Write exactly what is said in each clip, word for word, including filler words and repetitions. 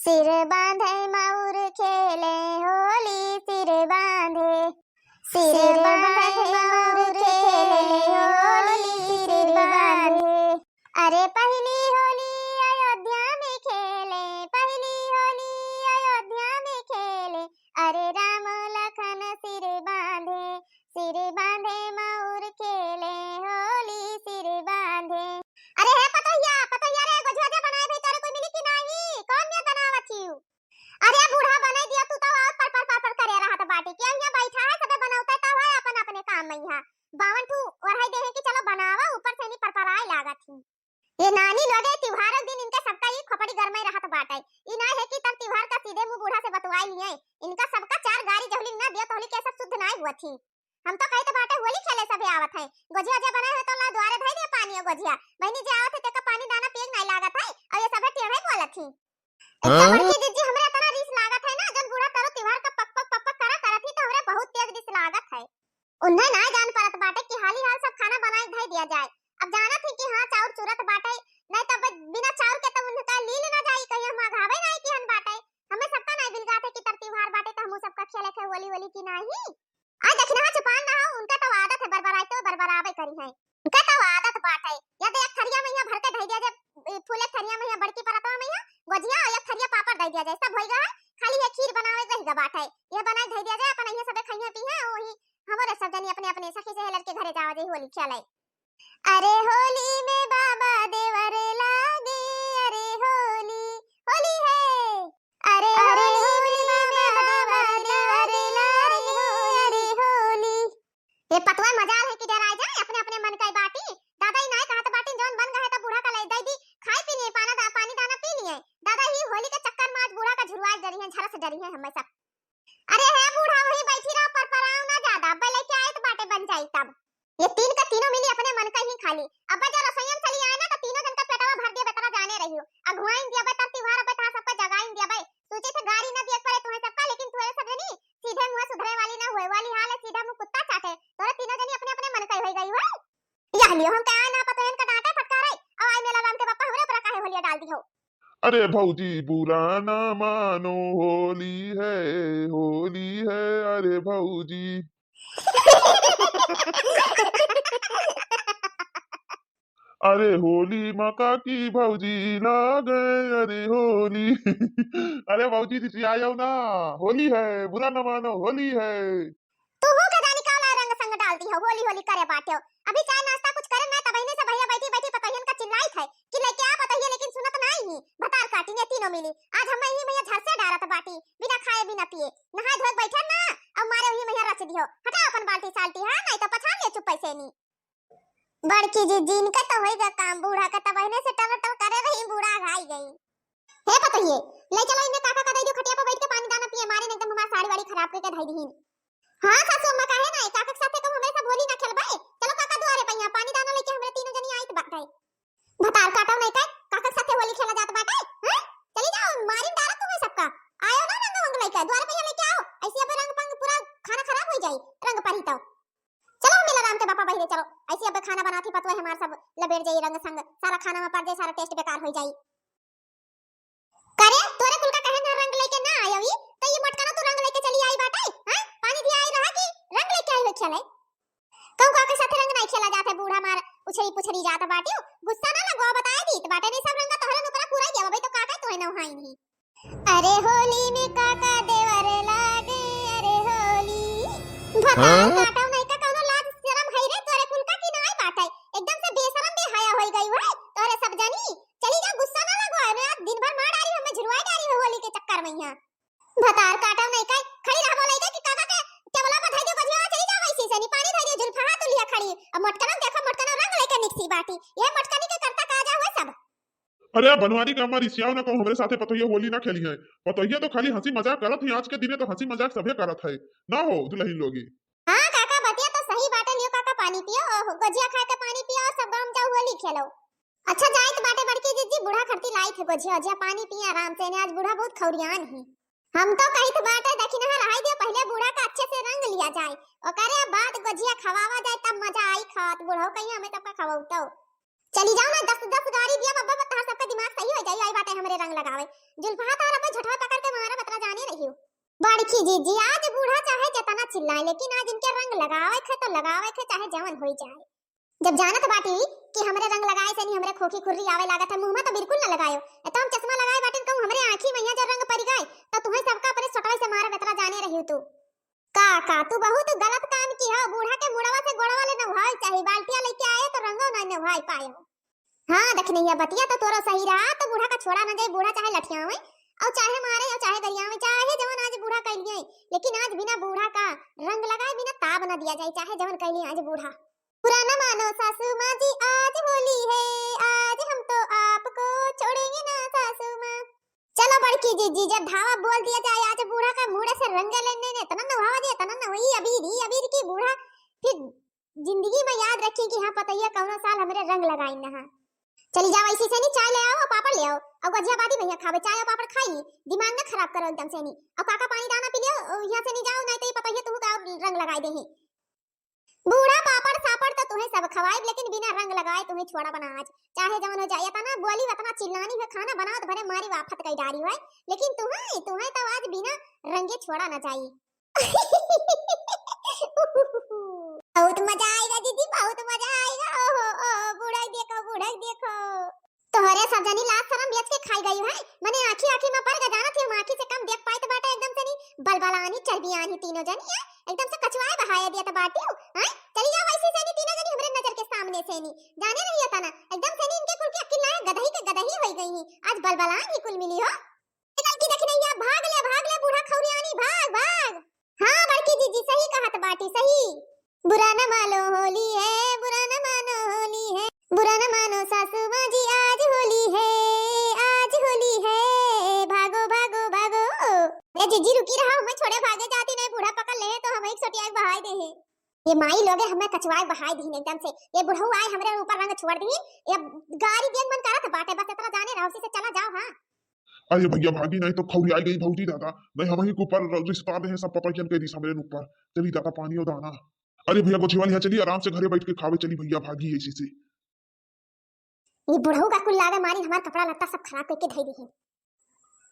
सिर बांधे मउर खेले होली सिर बांधे, सिर बांधे मउर खेले होली सिर बांधे। अरे पहली होली अयोध्या में खेले, पहली होली अयोध्या में खेले, अरे राम लखन सिर बांधे, सिर बांधे मउर खेले होली सिर बांधे। अरे हे पतोहिया, पतोहिया रे, गोझिया जे बनाए भाई तोरे कोई मिली कि नाही? कौन में बनावत हियू? अरे बूढ़ा बनाई दिया, तू तो और पर पर पर पर करे रहत बाटे। के यहाँ बैठा है, सबे बनौते तो है अपन अपने काम में यहाँ। बावन ठू ओढ़ाई दे है कि चलो बनावा, ऊपर से नहीं पर पर आए लागत ही। ये नानी लोगे त्योहार के दिन इनके सबका ई खोपड़ी गरमाई रहत बाटे। ई ना है कि तब त्योहार का सीधे मुंह बूढ़ा से बतवाई लिए। इनका सबका चार गारी जहुली ना दिया तहुली के सब शुद्ध नाई हुआ थी। हम तो कही तो बाटे होली खेले सभे आवत है। गोझिया जे बनाए हो तो ला द्वारे धई दे पानी और गोझिया। बहनी जे आवत है तेका पानी दाना पिए नाई लागत है और ये सभे टेढ़े बोलत ही। इतना हाँ? बड़की दीदी, हमरे इतना रिस लागत है ना, जौन बूढ़ा तरो त्योहार का पक पक पक पक करा करत ही तो हमरे बहुत तेज रिस लागत है। उन्हें ना जान परत बाटे कि हाली हाल सब खाना बनाए धई दिया जाए। अब जानत ही कि हाँ चाउर चुरत बाटे, नहीं तब बिना चाउर के तो उनका लील ना जाई, कहीं हम अघावे नहीं कि हन बाटे। हमें सबका नहीं बिलगात है कि तर त्योहार बाटे तो हम सबका खेले थे होली होली की नहीं। आज देखी ना चुपान ना हो, उनका तो आदत है बरबराए तो बरबरावे करी है। उनका तो आदत बाटे। या तो एक थरिया में यहाँ भर के धई दिया जाए, ए, फूले थरिया में यहाँ बड़की परतवा में यहाँ गोझिया और एक थरिया पापड़ दे दिया जाए, सब होई गए। खाली ये खीर बनावे रह गए बाटे, ये बनाए धई दिया जाए, अपन यहाँ सबे खाइए पीए, वही हमारे सब जनी अपने अपने सखी सहेलर के घरे जावा जाए होली खेले। अरे होली में बाबा देवर लागे, अरे होली, होली है। अरे अरे होली में बाबा देवर लागे, अरे होली। ये पतवा मजाल है कि डराए जाए, अपने अपने मन का बाटी। दादा ही नाय कहत बाटी, जौन बन गए तो बूढ़ा का ले दे दी, खाए पी लिए, पाना दा, पानी दाना पी लिए। दादा ही होली के चक्कर में आज बूढ़ा का झुरवाए डरी है, झरस डरी है हमें सब। अरे हे बूढ़ा, वहीं बैठी रहो, पर पराव ना ज्यादा, अब्बे लेके आए तो बाटे बन जाई तब। ये तीन का तीनों मिली अपने मन का ही खाली। अब्बा जो रसोईया में चली आए ना तो तीनों जन का पेटवा भर दिया बेतरा जाने रहियो। अगुआइन दिया बे, तर त्योहार अब्बे तहार सबका जगाइन दिया बे। सोचे थे गारी ना दिया पड़े तुम्हें सबका, लेकिन तुम्हें सब जनी सीधे मुंह सुधरे वाली ना हुए वाली हाल है, सीधा मुंह कुत्ता चाटे। तोरे तीनों जनी अपने अपने मन का ही हो गई हो। यह लियो हम कहा ना पतोहन का डांटे फटकारे, और आई मेला राम के पापा हमरे ऊपर काहे होलिया डाल दी हो। अरे भौजी बुरा ना मानो, होली है, होली है, अरे भौजी। अरे होली माँ काकी भौजी लागे, अरे होली। अरे भौजी जी आयो ना, होली है, बुरा ना मानो, होली है। तू हो का जानी काला रंग संग डाल दी हो, होली होली करे बाटे हो। अभी चाय नाश्ता कुछ करे ना, तब इन्हें से भैया बैठी बैठी पतोहियन का चिल्लाई थे कि लेके आ पतोहिया, लेकिन सुनत नहीं ही। भतार काटी ने तीनों मिली, आज हम ही भैया झरसे डारत बाटी, बिना खाए बिना पिए, नहाए धोए बैठे ना, अब मारे वही भैया रच दियो। हटा अपन बाल्टी साल्टी, हाँ, नहीं तो पछाड़ ले चुप पैसे नी। बड़की जी, जिनका तो होई गा काम, बूढ़ा का तब इन्हें से टल टल करे रही, बूढ़ा घाई गई। हे पतोहिए, ले चलो इन्हें काका का दे दियो, खटिया पर बैठ के पानी दाना पिए, मारे नहीं तो हमार साड़ी वाड़ी खराब करके धई दीहिन। हाँ सासू अम्मा, काहे ना, काका के साथे तुम हमरे सब होली ना खेलबे? चलो काका दुआरे पे, यहाँ पानी दाना लेके हमरे तीनों जनी आइत बाटे। भतार काटो नहीं के, काका के साथे होली खेला जात बाटे, हैं? चली जाओ, मारिन डारत तुम्हें सबका। आयो ना रंग वंग लेके, दुआरे पे यहाँ लेके आओ, ऐसे अब रंग पंग पूरा खाना खराब हो जाई, रंग परी तो। चलो मेला राम के बापा बहिरे चलो, ऐसे अब खाना बनाती पतोह हमार सब लबेड़ जाई रंग संग, सारा खाना में पड़ जाई, सारा taste बेकार हो जाई। करे तोरे कुल का कहे ना रंग लेके ना आयो ई, तो ये मोटकनो तू रंग लेके चली आई बाटे, हैं? पानी दिया आई रहा कि रंग लेके आई हो खेले? कहूँ का के साथे रंग नहीं खेला जात है, बूढ़ा मार उछरी पुछरी जात बाटे, गुस्सा ना लगवा बताए दीत बाटे, नहीं सब रंग तोहरे ऊपर पूरा गया भाई, तो का कहे तोहे ना हाई नहीं। अरे होली में काका देवर लागे, अरे होली। भतार हाँ? काटो नहीं का कौनो लाज शरम है रे तोरे कुल का कि नाई बाटे, एकदम से बेशरम बेहाया होई गई है तोरे सब जनी। चली जा, गुस्सा ना लगवा, ना दिन भर मार डारी हमें झुरवाई डारी हो होली के चक्कर में यहाँ। भतार काटो नहीं का, खड़ी रहबो लइका कि काका के टेबला पर धई दे गोझिया, चली जा वैसे से, नी पानी धई दे जुल्फा हाथ उलिया खड़ी। अब मोटकनो देखो, मोटकनो रंग लेके निकसी बाटी, ये मोटकनी के करता का जा हुआ सब। अरे बनवारी का हमार इसियाव ना कहूँ, हमरे साथे पतोहिया होली ना खेली है। पतोहिया तो खाली हंसी मजाक करत ही, आज के दिने तो हंसी मजाक सभे करत है ना हो दुल्हन लोगी। हाँ काका, बतिया तो सही बाटे, लियो काका पानी पियो, और गोझिया खाए के पानी पियो और सब गाँव जाओ होली खेलो। अच्छा जाइत बाटे बड़की जीजी, बूढ़ा खरती लाई थे गोझिया ओझिया पानी पिए आराम से, ने आज बूढ़ा बहुत खौरियान ही। हम तो कहित बाटे देखी ना रहाई दियो, पहले बूढ़ा का अच्छे से रंग लिया जाए, ओकरे बाद गोझिया खवावा जाए तब मजा आई खात, बूढ़ो कहीं हमें सबका खवाऊ तो। चली जाओ ना, दस दस गारी दिया बब्बा, तहार सबका दिमाग सही हो जाई। आई बाटे हमरे रंग लगावे, जुल्फहा तहार अब्बे झटवा पकड़ के मारा बतरा जाने रहियो। बड़की जीजी, आज बूढ़ा चाहे जितना चिल्लाए, लेकिन आज इनके रंग लगावे खे तो लगावे खे, चाहे जवन होई जाए। जब जानत बाटी कि हमरे रंग लगाए से नहीं हमरे खोखी खुर्री आवे लागत है, मुंह में तो बिल्कुल ना लगायो। ए तो हम चश्मा लगाए बाटिन, कहूँ हमरे आँखी में यहाँ जो रंग पड़ गए, तो तुहें सबका अपने सटवे से मारा बतरा जाने रहियो तू। का, का, तू बहुत गलत काम की हो। बूढ़ा के मुड़वा से गोड़वा ले नहाए चाही, बाल्टिया लेके आए तो रंगो ना नहाए पाए। हाँ, दखिनैया, बतिया तो तोरो सही रहा, तो बूढ़ा का छोड़ा ना जाए, बूढ़ा चाहे लठियावे, और चाहे मारे, और चाहे गरियावे, चाहे जवन आज बूढ़ा कह लिए, लेकिन आज बिना बूढ़ा का रंग लगाए, बिना ताब ना दिया जाए, चाहे जवन कह लिए आज बूढ़ा। बुरा न मानो सासू माँ जी, आज होली है, आज हम तो आपको छोड़ेंगे ना सासू माँ। चलो बड़की जीजी, जब धावा बोल दिया जाए, आज बूढ़ा का मुड़े से रंग लेने ने, इतना नहावा दे, इतना नहाई, अबीर ही अबीर की बूढ़ा, फिर जिंदगी में याद रखी कि हाँ, पतैया कौनो साल हमरे रंग लगाई ना। चली जाओ, ऐसी से नहीं, चाय ले आओ, पापड़ ले आओ, और गजिया बादी भैया खावे, चाय और पापड़ खाई ली, दिमाग ना खराब करो एकदम से नहीं। और काका पानी दाना पी लियो, यहाँ से नहीं जाओ, नहीं तो ये पतैया तुहू का रंग लगाए दे है। बूढ़ा पापड़ सापड़ तो तुहें सब खवाइब, लेकिन बिना रंग लगाए तुहें छोड़ा बना आज, चाहे जवन हो जाए। इतना बोली, इतना चिल्लानी है, खाना बनावत भरे मारी वाफत कई डारी है, लेकिन तुहें, तुहें तो आज बिना रंगे छोड़ा ना जाई। बहुत मजा आएगा दीदी, बहुत मजा आएगा। ओहो, ओहो, बूढ़ा देखो, बूढ़ा देखो। तोहरे सब जनी लाज शरम बेच के खाई गई है। मने आँखी आँखी में पड़ गए, जानत ही हम आँखी से कम देख पाइत बाटे, एकदम से नहीं बलबलानी चर्बियानी तीनों जनी है, एकदम से कचुआए बहाए दिया तो बाटी हो। हैं? चली जाओ वैसे से नहीं, तीनों जनी हमरे नजर के सामने से नहीं, जाने रही होता ना, एकदम से नहीं इनके कुल की अक्ल लाए गदही के गदही हो गई ही। आज बलबलान ही कुल मिली हो। ए लड़की देखी नहीं है, भाग ले, भाग ले बूढ़ा खौरियानी, भाग, भाग। हाँ बड़की जीजी, सही कहत बाटी, सही। बुरा न मानो होली है, बुरा न मानो होली है, बुरा न मानो सासू माँ जी, आज होली है, आज होली है, भागो भागो भागो। ए जीजी रुकी रहा, हमें छोड़े भागे जाती नहीं, बूढ़ा पकड़ ले तो हम एक सोटिया बहाए दे है। ये माई लोगे हमें कचवाए बहाए दीन एकदम से, ये बुढ़ऊ आए हमरे ऊपर रंग छोड़ दी, ये गारी देन मन करत बाटे, बस इतना जाने रहो, उसी से चला जाओ। हाँ। अरे भैया भागी, नहीं तो खौरियाई गई भौजी दादा, नहीं हम ही के ऊपर रिसपा दे हैं सब पपैयन के रिस हमरे ऊपर। चली दादा पानी और दाना। अरे भैया गोछी वाली, हाँ चली आराम से घरे बैठ के खावे चली भैया, भागी ऐसी से। ये बुढ़ऊ का कुल लागे मारी हमार कपड़ा लत्ता सब खराब करके धई दी है।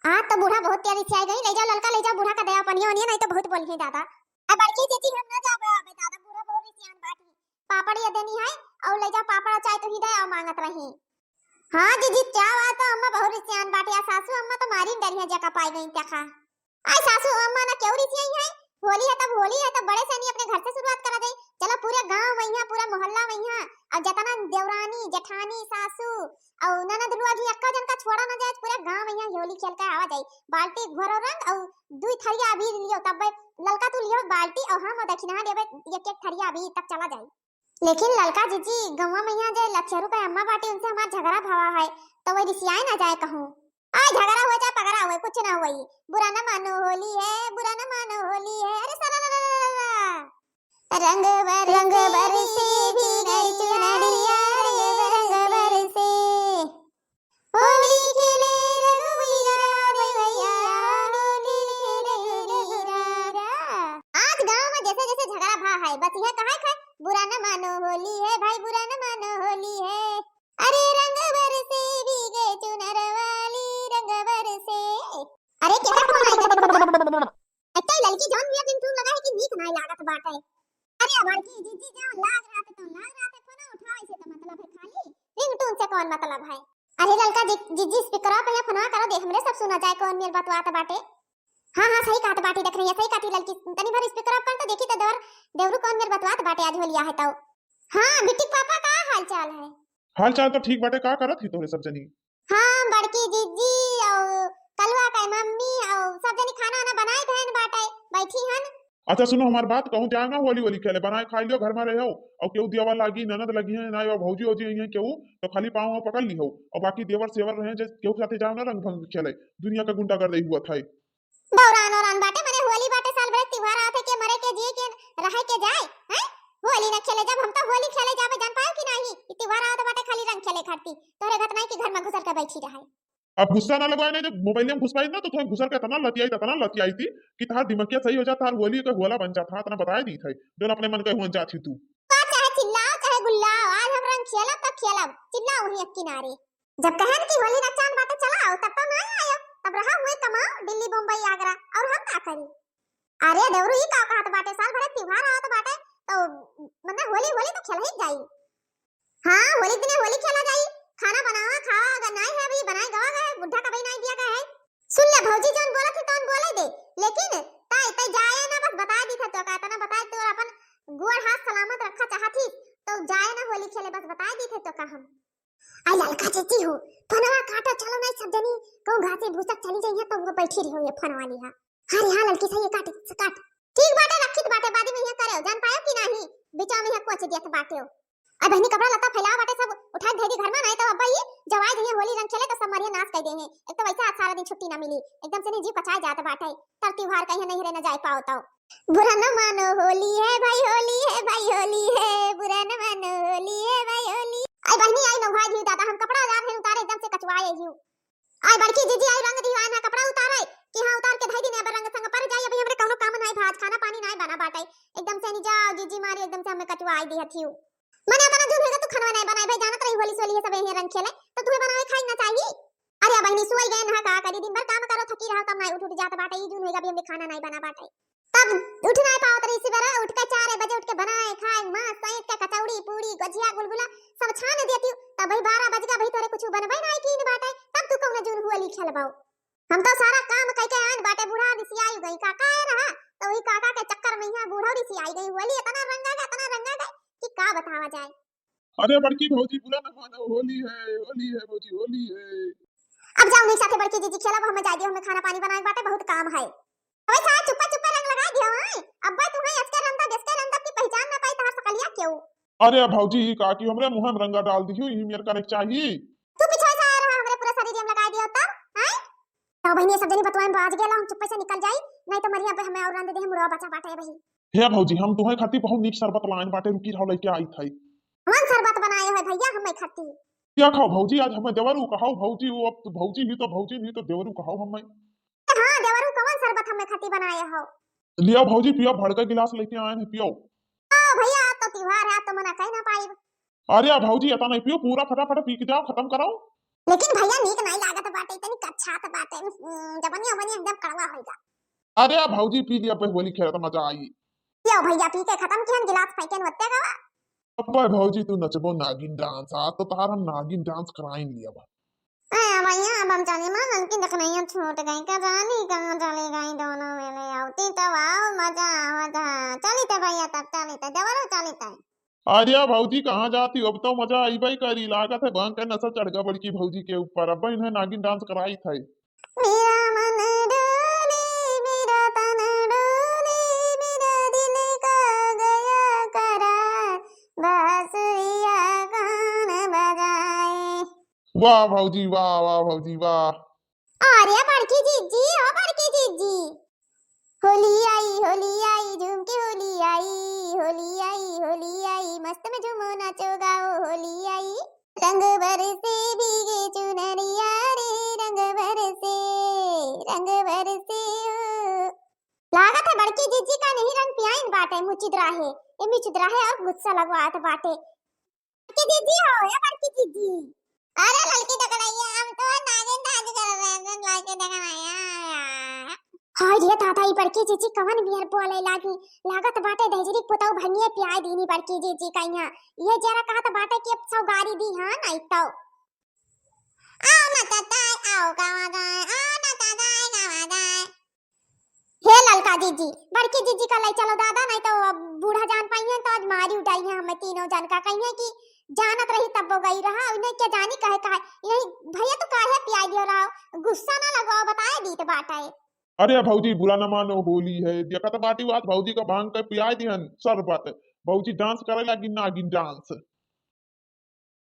आज तो बूढ़ा बहुत तेज से आ गई, ले जाओ ललका, ले जाओ बूढ़ा का दया पनिया वनिया, नहीं तो बहुत बोली है दादा। अब बड़की जीजी हम ना जाबे, अबे दादा बूढ़ा बहुत रिसियान बाटी। पापड़ ये देनी है, और ले जाओ पापड़, चाय तो ही दे, और मांगत रही। हाँ जीजी, क्या बात है, अम्मा बहुत रिसियान बाटे, आ सासू अम्मा तो मारी डरिया जका पाई गई क्या खा। आई सासू अम्मा ना क्यों रिसियाई है, होली है तब होली है, तब बड़े से नहीं अपने घर से शुरुआत करा जाए। चलो पूरे गांव वहिया, पूरा मोहल्ला वहिया, और जतना देवरानी, जेठानी, सासू और ननद लोग ही अक्का जन का छोड़ा ना जाए, पूरे गांव वहिया होली खेल के आवा जाए। बाल्टी भरो रंग और दुई थरिया अबीर लियो, तब ललका तू लियो बाल्टी और हम दखिनहा लेबे एक एक थरिया अबीर, तब चला जाए। लेकिन ललका जीजी, गौवा में यहाँ जे लच्छरू के अम्मा बाटी, उनसे हमार झगड़ा भवा है, तो वही रिसियाए ना जाए कहूँ। आए झगड़ा हुए चाहे पगड़ा हुए, कुछ ना हुए, बुरा न मानो होली है, बुरा न मानो होली है। अरे सारा रा रा रा रा। रंग बर रंग बर से भीगे चुनरिया रे, रंग बर से। होली खेले रघुवीरा रे भैया, होली खेले रघुवीरा। आज गांव में जैसे जैसे झगड़ा भा है, बस यह कहा है, बुरा न मानो होली है भाई, बुरा न मानो होली है। अरे रंग बरसे भीगे चुनर वाली, रंग बरसे। अरे केकर फोन आई गए? इतना लड़की जौन नियर रिंगटोन लगा है कि नीक नाय लागत बाटे। अरे बड़की जीजी, जौन लाग रहा थे तो लाग रहा थे, फोन उठावे से तो मतलब है खाली रिंगटोन से कौन मतलब है? अरे ललका जी, जीजी स्पीकर पे फोन करो दे, हमरे सब सुना जाए कौन मेर बतवात बाटे। हाँ हाँ सही कहत बाटी, देख रही है सही कहती लड़की, तनी भर स्पीकर कर तो देखी तो देवर देवरू कौन मेर बतवात बाटे आज होलिया है तो। हाँ बिट्टी पापा का हाल चाल है? हाल चाल तो ठीक बाटे, का करत ही तोहरे सब जनी? हाँ बड़की जीजी और कलवा के मम्मी और सब जनी खाना वाना बनाए बहन बाटे, बैठी हन। अच्छा सुनो हमार बात, कहूँ जाओ ना होली वोली खेले, बनाए खाई लियो घर में रहो, और केहू दियावा लागी, ननद लगी है ना, या भौजी वौजी आई है केहू, तो खाली पाँव वाँव पकड़ ली हो, और बाकी देवर सेवर रहे जे केहू के साथे जाओ ना रंग भंग खेले, दुनिया का गुंडागर्दी हुआ था। बौरान औरान बाटे, मने होली बाटे, साल भर एक त्योहार आत है, के मरे के जिए के रहे के जाए, हैं? होली न खेले जब हम तो होली खेले जाबे, जान पायो कि नाही? ई त्योहार आवत बाटे खाली रंग खेले खातिर, तोहरे घत नाही कि घर में घुसर के बैठी रहे। अब गुस्सा ना लगवाए, नहीं तो मोबाइल में घुस पाई ना तो तुम्हें घुसर के इतना लतियाई, इतना लतियाई थी कि तार दिमागिया सही हो जात, तार होली के होला बन जात, हाँ, इतना बताए दी थे, जो अपने मन के हुआ जात ही तू। का चाहे चिल्लाओ, चाहे गुल्लाओ, आज हम रंग खेलब त खेलब, चिल्लाओ वहीं एक किनारे। जब कहन कि होली रक्षान बाटे चला आओ, तब तो ना आयो, तब रहा हुए कमाओ दिल्ली, बम्बई, आगरा, और हम का करी? अरे देवरू, ई का कहत बाटे, साल भर त्योहार आवत बाटे, तो मतलब होली, होली तो खेल ही जाई। हाँ, होली दिने होली खेला जाई, खाना बनावा, खावा, अगर नाई है अभी बनाए गवा गए, बुढ़ा का भाई नाई दिया गया है। सुन ले भौजी, जौन बोलत ही तौन बोले दे, लेकिन ताई, ताई जाए ना, बस बताए दी था तो का, तना बताए तो अपन गोड़ हाथ सलामत रखा चाहत ही, तो जाए ना होली खेले, बस बताए दी थे तो का हम। आई ललका जीजी हो, फोनवा काटो, चलो नहीं सब जनी कहूँ घासे भूसा चली जाइए तो वो बैठी रही हो ये फोनवा लिहा। हाँ रे हाँ ललकी सही है, काट, काट। ठीक बाटे, रखित बाटे, बाद में यहाँ करे, जान पायो कि नाही, बिचा में यहाँ कोच दियत बाटे हो। आई बहनी कपड़ा लत्ता फैलावा बाटे, सब उठाए धैदी घर में, नहीं तो अब्बा ये जवाई जइया होली रंग खेले तो सब मरिया नाश कर दे हैं। एक तो वैसे आज सारा दिन छुट्टी ना मिली, एकदम से नहीं जी पचाए जात बाटे, तब त्योहार कहीं नहीं रे न जाए पाओ तो। बुरा न मानो होली है भाई, होली है भाई, होली है, बुरा न मानो होली है भाई, होली। आई बहनी आई नौहाई दी दादा, हम कपड़ा उतार है उतारे एकदम से कचवाए ही। आई बड़की जीजी आई रंग दिवाए ना कपड़ा उतारे कि हाँ उतार के धई दिन अब रंग संग पर जाई, अभी हमरे कौनो काम नाई भाज खाना पानी नाई बना बाटे, एकदम से नहीं जाओ जीजी मारी एकदम से हमें कचवाए दी हथियो। मने अतना जून होगा तू खाना नाई बनाए भाई, जानत रही होली सोली है सब यही रंग खेले तो तुम्हें बनावे खाई ना चाहिए। अरे बहनी सोई गए ना का करी, दिन भर काम करो थकी रहो तब नाई उठ उठ जात बाटे, ई जून होगा अभी हमने खाना नाई बना बाटे। तब उठ नाई पावत रही, इसी बेरा उठ के चार बजे उठ के बनाए खाए, मांस, सैंत के कचौड़ी, पूड़ी, गुजिया, गुलगुला सब छान देती। तब भाई बारह बज गया, भाई तोरे कुछ बनबे नाई कीन बाटे, तब तू कौन जून होली खेलबाओ? हम तो सारा काम कई के आन बाटे, बूढ़ा रिसियाई गई, काका आए रहा, तो वही काका के चक्कर में यहाँ बूढ़ा रिसियाई गई, होली इतना रंगा गए, इतना रंगा गए कि का बतावा जाए। अरे बड़की भौजी, बुरा न मानो, होली है, होली है भौजी, होली है। अब जाओ नहीं साथे बड़की जीजी खेलब, हमें जाए दियो, हमें खाना पानी बनाए बाटे, बहुत काम है। अबे साहब चुप्पा चुप्पा रंग लगा दियो, हैं? अब्बा तुम्हें अचके रंग का, बेचके रंग का की पहचान ना पाई तहार सकलिया क्यों? अरे भौजी, ई का कि हमरे मुँह में रंगा डाल दियो, ई मेर करे के चाही। तू पीछे से आ रहा, हमरे पूरा शरीर में लगा दियो तब, हैं? तो बहनी सब जनी बतवाए में बाज गेला, हम चुप्पे से निकल जाई, नहीं तो मरिया पे हमें और रंग दे दे, मुड़वा बचा बाटे बही। हे भौजी, हम तुम्हें खातिर बहुत नीक शरबत लाइन बाटे, रुकी रहो, लेके आई थाई। कौन शरबत बनाए है भैया हमें खातिर? क्या खाओ भौजी, आज हमें देवरू कहो भौजी, वो अब तो भौजी ही तो भौजी नहीं तो देवरू कहो हमें। हाँ देवरू, कौन शरबत हमें खातिर बनाए हो? लिया भौजी पियो, भड़का गिलास लेके आए हैं, पियो। ओ भैया, आज तो त्योहार है, आज तो मना कहीं ना पाई। अरे भौजी, इतना नहीं पियो, पूरा फटाफट पी के जाओ, खत्म करो। लेकिन भैया नीक नहीं लागत बाटे, इतनी कच्छात बाटे, हम्म, जबनिया बनिया एकदम कड़वा होइगा। अरे भौजी पी लिया, बस होली खेलत मजा आई। पियो भैया, पी के खत्म किहन, गिलास फेंकेन वत्ते गवा। अब्बे भौजी तू नचबो नागिन डांस, आज तो तार हम नागिन डांस कराइन लिया बा। ए भैया, अब हम चली माँ, हमकी देखनैया छूट गई, का जानी कहाँ चली गई दोनों मेले आवती, तब आओ मजा आवत है। चली ते भैया, तब चली ते, देवरो चली ते। अरे भौजी, कहाँ जाती हो? अब तो मजा आइबे करी। लागत है भांग का नशा चढ़ गया बड़की भौजी के ऊपर। अब इन्हें नागिन डांस कराई था। मेरा मन डोले, मेरा तन डोले, मेरा दिल का गया करार, बांसुरिया कौन बजाए? वाह भौजी, वाह, वाह भौजी, वाह। अरे बड़की जीजी, ओ बड़की जीजी। होली आई, होली आई, झूम के होली आई, होली आई, होली आई, मस्त में झूमो नाचो गाओ, होली आई। रंग बरसे भीगे चुनरिया रे, रंग बरसे, रंग बरसे हो। लागत है बड़की जीजी का नहीं रंग पियाइन बाटे, मुचिद रहे, ये मुचिद रहे और गुस्सा लगवात बाटे। बड़की जीजी हो, ए बड़की जीजी। अरे ललकी टकरैया, हम तो नागिन डांस कर रहे हैं, ललकी टकरैया। हाय रे दादा, ई बड़की जीजी कवन बियर बोले लागी। लागत बाटे दहिजरी पुतौ भंगिए पियाए दीनी बड़की जीजी का यहाँ। ये जरा कहत बाटे कि अब सौ गारी दी, हाँ, नहीं तो। आओ ना ताताई, आओ गावा जाए, आओ ना ताताई, गावा जाए। हे ललका जीजी, बड़की जीजी का लई चलो दादा, नहीं तो अब बूढ़ा जान पाइहैं तो आज मारी उठाइहैं हमें तीनों जन का। कहिहैं कि जानत रही तब वो गई रहा, उन्हें क्या जानी कहे कहे। यही भैया तो काहे पियाई दियो रहो, गुस्सा ना लगवाओ, बताए दीत बाटे। अरे भौजी बुरा न मानो, होली है, देखत बाटी आज भौजी का भांग के पियाई दिहन शरबत। भौजी डांस करे लागी नागिन डांस।